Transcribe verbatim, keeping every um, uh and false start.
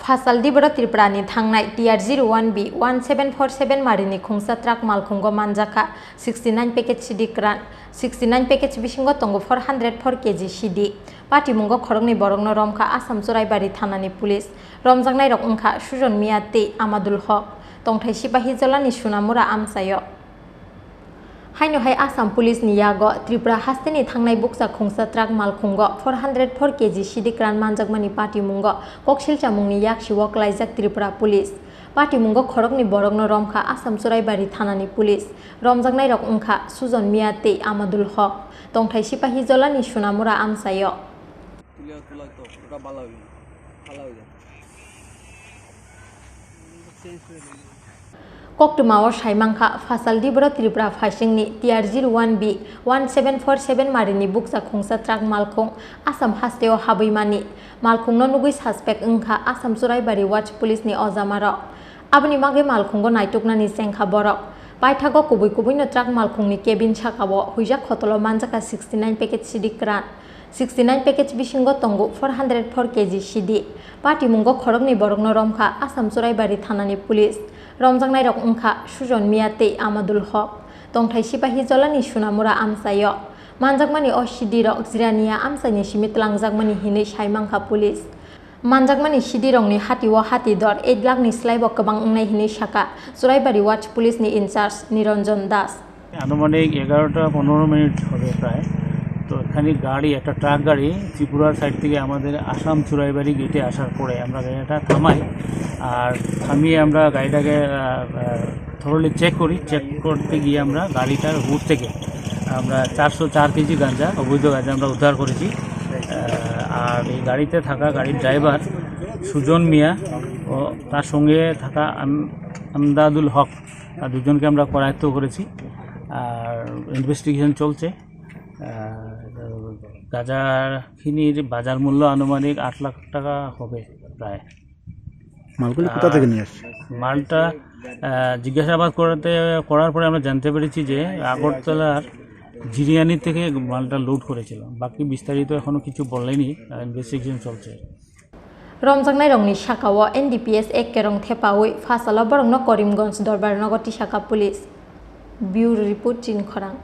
Phasal Diboro Tripura ni thangnai T R zero one B one seven four seven mari ni khungsa truck malkhungo manjakha sixty nine package sidi kran, sixty nine package bisingo tongo four hundred four K G sidi. Patimungo khoroknwi borokno romkha Assam Churaibari thanani police. Romjaknairok wngkha Sujon Miya tei Amadul Hok, tongthai sipahi jolani Sunamura amchaio. Haino hai Assam Police ni yago Tripura hasteni thangnai bukcha khungsa truck malkhungo four hundred four K G sidi kran manjakmani patimungo koksil chamungni yaksio klaijak Tripura Police. Patimungo khoroknwi borokno romkha Assam Churaibari thanani police. Romjaknairok wngkha Sujon Miya tei Amadul Hok, tongthai sipahi jolani Sunamura amchaio. তুলে তোলা তো ওটা ভালো হবে না, ভালো হয়ে যাবে। Koktwmao sai mankha, Phasal Diboro Tripura phaisingni T R zero one B one seven four seven marini bukcha khungsa truck malkhung Assam hasteo habwimani. Malkhungno nugwi suspect wngkha Assam Churaibari Watch Police ni ojamarok. Aboni bagwi malkhungo naituknani chengkha borok. Paithago kubui kubuino truck malkhungni cabin sakao huijak khotolo manjakha sixty nine package sidi kran. Sixty nine package bisingo tongo four hundred four K G sidi. Patimungo khoroknwi borokno romkha Assam Churaibari thanani police. Romjaknairok wngkha Sujon Miya tei Amadul Hok, tongthai sipahi jolani Sunamura amchaio. Manjakmani o sidirok Jirania amchaini simi twlangjakmani hinwi sai mankha police. Manjakmani sidirokni hatio hati dor eight lakh ni slaibo kwbang wngnai hinwi sakha Churaibari Watch Police ni in charge Niranjan Das. আনুমানিক এগারোটা পনেরো মিনিট হবে প্রায়। তো এখানে গাড়ি, একটা ট্রাক গাড়ি ত্রিপুরার সাইড থেকে আমাদের আসাম চুরাইবাড়ি গেটে আসার পরে আমরা গাড়িটা থামাই। আর থামিয়ে আমরা গাড়িটাকে, আহ, আহ, থরোলি চেক করি। চেক করতে গিয়ে আমরা গাড়িটার হুড থেকে আমরা চারশো চার কেজি গাঁজা, অবৈধ গাঁজা আমরা উদ্ধার করেছি। আহ, আর এই গাড়িতে থাকা গাড়ির ড্রাইভার সুজন মিয়া ও তার সঙ্গে থাকা আম-, আমদাদুল হক, আর দুজনকে আমরা করায়ত্ত করেছি। আর ইনভেস্টিগেশন চলছে। আর গাঁজাখিনির বাজার মূল্য আনুমানিক আট লাখ টাকা হবে প্রায়। মালগুলি কোথা থেকে নিয়ে আসছে? মালটা, আহ, জিজ্ঞাসাবাদ করাতে, করার পরে আমরা জানতে পেরেছি যে আগরতলার জিরিয়ানি থেকে মালটা লোড করেছিল। বাকি বিস্তারিত এখনো কিছু বলেনি, আহ, ইনভেস্টিগেশন চলছে। Romjaknairokni sakao N D P S ek kerong thepaui phasalo borokno Karimganj Dorbar nogo tisakha police. Bureau report, Chini Khorang.